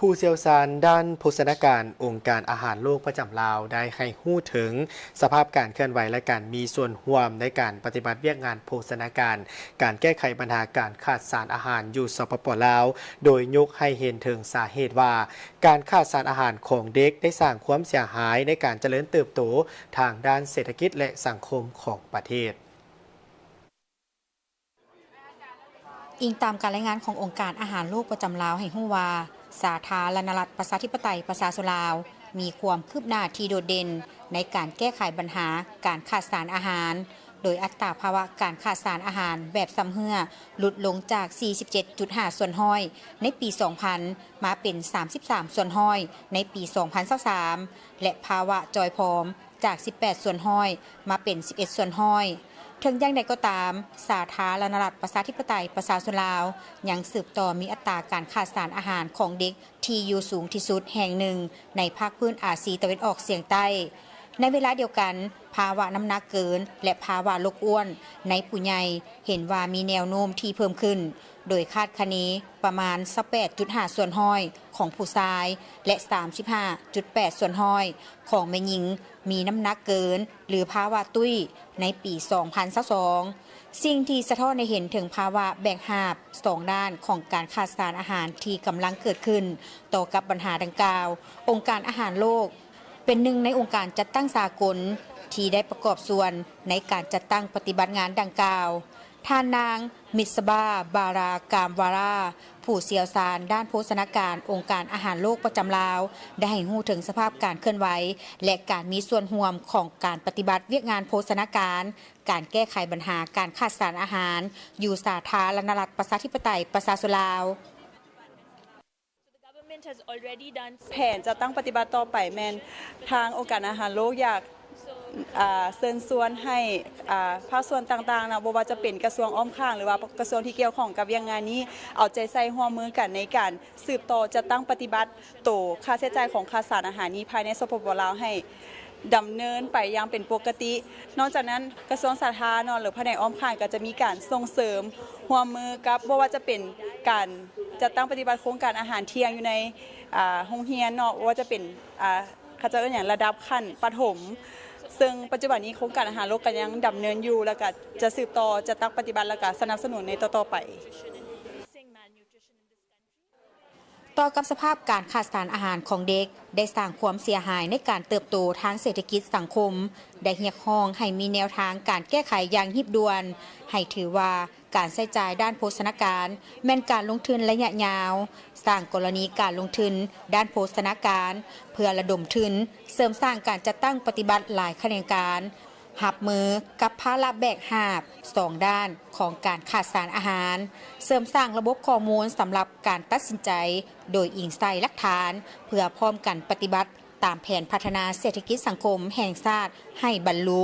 ຜູ້ຊ່ຽວຊານດ້ານໂພຊະນາການ ອົງການອາຫານໂລກປະຈຳລາວ ໄດ້ໃຫ້ຮູ້ເຖິງສະພາບການເຄື່ອນໄຫວ ແລະ ການມີສ່ວນຮ່ວມໃນການປະຕິບັດວຽກງານໂພຊະນາການ ການແກ້ໄຂບັນຫາການຂາດສານອາຫານຢູ່ ສປປ ລາວ ໂດຍຍົກໃຫ້ເຫັນເຖິງສາເຫດວ່າ ການຂາດສານອາຫານຂອງເດັກໄດ້ສ້າງຄວາມເສຍຫາຍໃນການຈະເລີນເຕີບໂຕທາງດ້ານເສດຖະກິດ ແລະ ສັງຄົມຂອງປະເທດ. ອີງຕາມການລາຍງານຂອງອົງການອາຫານໂລກປະຈຳລາວໃຫ້ຮູ້ວ່າ ສາທາລະນະລັດປະຊາທິປະໄຕປະຊາຊົນລາວ ມີຄວາມຄືບໜ້າທີ່ໂດດເດັ່ນໃນການແກ້ໄຂບັນຫາການຂາດສານອາຫານ, ໂດຍອັດຕາພາວະການຂາດສານອາຫານແບບຊຳເຮື້ອຫຼຸດລົງຈາກ ສີ່ສິບເຈັດຈຸດຫ້າສ່ວນຮ້ອຍ ໃນປີ ສອງພັນ ມາເປັນ ສາມສິບສາມສ່ວນຮ້ອຍ ໃນປີ ສອງພັນຊາວສາມ ແລະ ພາວະຈອຍຜອມ ຈາກ ສິບແປດສ່ວນຮ້ອຍ ມາເປັນ ສິບເອັດສ່ວນຮ້ອຍ. ເຖິງຢ່າງໃດກໍຕາມ, ສາທາລະນະລັດປະຊາທິປະໄຕປະຊາຊົນລາວ ຍັງສືບຕໍ່ມີອັດຕາການຂາດສານອາຫານຂອງເດັກທີ່ຢູ່ສູງທີ່ສຸດແຫ່ງໜຶ່ງໃນພາກພື້ນອາຊີຕາເວັນອອກສຽງໃຕ້. ໃນເວລາດຽວກັນ, ພາວະນ້ຳໜັກເກີນ ແລະ ພາວະໂລກອ້ວນໃນຜູ້ໃຫຍ່ເຫັນວ່າມີແນວໂນ້ມທີ່ເພີ່ມຂຶ້ນ, ໂດຍຄາດຄະເນປະມານ ຊາວແປດຈຸດຫ້າສ່ວນຮ້ອຍ ຂອງຜູ້ຊາຍ ແລະ ສາມສິບຫ້າຈຸດແປດສ່ວນຮ້ອຍ ຂອງແມ່ຍິງ ມີນ້ຳໜັກເກີນ ຫຼື ພາວະຕຸ້ຍ ໃນປີ ສອງພັນຊາວສອງ. ສິ່ງທີ່ສະທ້ອນໃຫ້ເຫັນເຖິງພາວະແບກຫາບສອງດ້ານຂອງການຂາດສານອາຫານທີ່ກຳລັງເກີດຂຶ້ນຕໍ່ກັບບັນຫາດັ່ງກ່າວ, ອົງການອາຫານໂລກ ເປັນໜຶ່ງໃນອົງການຈັດຕັ້ງສາກົນທີ່ໄດ້ປະກອບສ່ວນໃນການຈັດຕັ້ງປະຕິບັດງານດັ່ງກ່າວ. ທ່ານນາງ ມິດສະບາ ບາຣາກາມວາລາ ຜູ້ຊ່ຽວຊານດ້ານໂພຊະນາການອົງການອາຫານໂລກປະຈຳລາວ ໄດ້ໃຫ້ຮູ້ເຖິງສະພາບການເຄື່ອນໄຫວ ແລະ ການມີສ່ວນຮ່ວມຂອງການປະຕິບັດວຽກງານໂພຊະນາການ, ການແກ້ໄຂບັນຫາການຂາດສານອາຫານ ຢູ່ສາທາລະນະລັດປະຊາທິປະໄຕປະຊາຊົນລາວ. ແຜນຈັດຕັ້ງປະຕິບັດຕໍ່ໄປແມ່ນ ທາງອົງການອາຫານໂລກຢາກ ອ່າ ເຊີນຊວນໃຫ້ ອ່າ ພາກສ່ວນຕ່າງໆເນາະ, ບໍ່ວ່າຈະເປັນກະຊວງອ້ອມຂ້າງ ຫຼືວ່າກະຊວງທີ່ກ່ຽວຂ້ອງກັບວຽກງານນີ້ ເອົາໃຈໃສ່ຮ່ວມມືກັນໃນການສືບຕໍ່ຈັດຕັ້ງປະຕິບັດໂຕຄ່າໃຊ້ຈ່າຍຂອງຂາດສານອາຫານນີ້ ພາຍໃນ ສປປ ລາວ ໃຫ້ ດຳເນີນໄປຢ່າງເປັນປົກກະຕິ. ນອກຈາກນັ້ນ ກະຊວງສາທາລະນະສຸກ ຫຼື ພະແນກອ້ອມຂ້າງ ກໍຈະມີການສົ່ງເສີມຮ່ວມມືກັບ ບໍ່ວ່າຈະເປັນການຈັດຕັ້ງປະຕິບັດໂຄງການອາຫານທ່ຽງຢູ່ໃນ ອ່າ ໂຮງຮຽນເນາະ, ບໍ່ວ່າຈະເປັນ ອ່າ ເຂົາເຈົ້າເອີ້ນຫຍັງ ລະດັບຂັ້ນປະຖົມ, ເຊິ່ງປັດຈຸບັນນີ້ໂຄງການອາຫານໂລກກໍຍັງດຳເນີນຢູ່ ແລ້ວກໍຈະສືບຕໍ່ຈັດຕັ້ງປະຕິບັດ ແລ້ວກໍສະໜັບສະໜູນໃນຕໍ່ໆໄປ. ຕໍ່ກັບສະພາບການຂາດສານອາຫານຂອງເດັກ ໄດ້ສ້າງຄວາມເສຍຫາຍໃນການເຕີບໂຕທາງເສດຖະກິດສັງຄົມ, ໄດ້ຮຽກຮ້ອງໃຫ້ມີແນວທາງການແກ້ໄຂຢ່າງຮີບດ່ວນ, ໃຫ້ຖືວ່າການໃຊ້ຈ່າຍດ້ານໂພຊະນາການແມ່ນການລົງທຶນໄລຍະຍາວ, ສ້າງກໍລະນີການລົງທຶນດ້ານໂພຊະນາການ ເພື່ອລະດົມທຶນເສີມສ້າງການຈັດຕັ້ງປະຕິບັດຫຼາຍຂະແໜງການ, ຮັບມືກັບພາລະແບກຫາບສອງດ້ານຂອງການຂາດສານອາຫານ, ເສີມສ້າງລະບົບຂໍ້ມູນສຳລັບການຕັດສິນໃຈໂດຍອີງໃສ່ຫຼັກຖານ ເພື່ອພ້ອມກັນປະຕິບັດຕາມແຜນພັດທະນາເສດຖະກິດສັງຄົມແຫ່ງຊາດໃຫ້ບັນລຸ.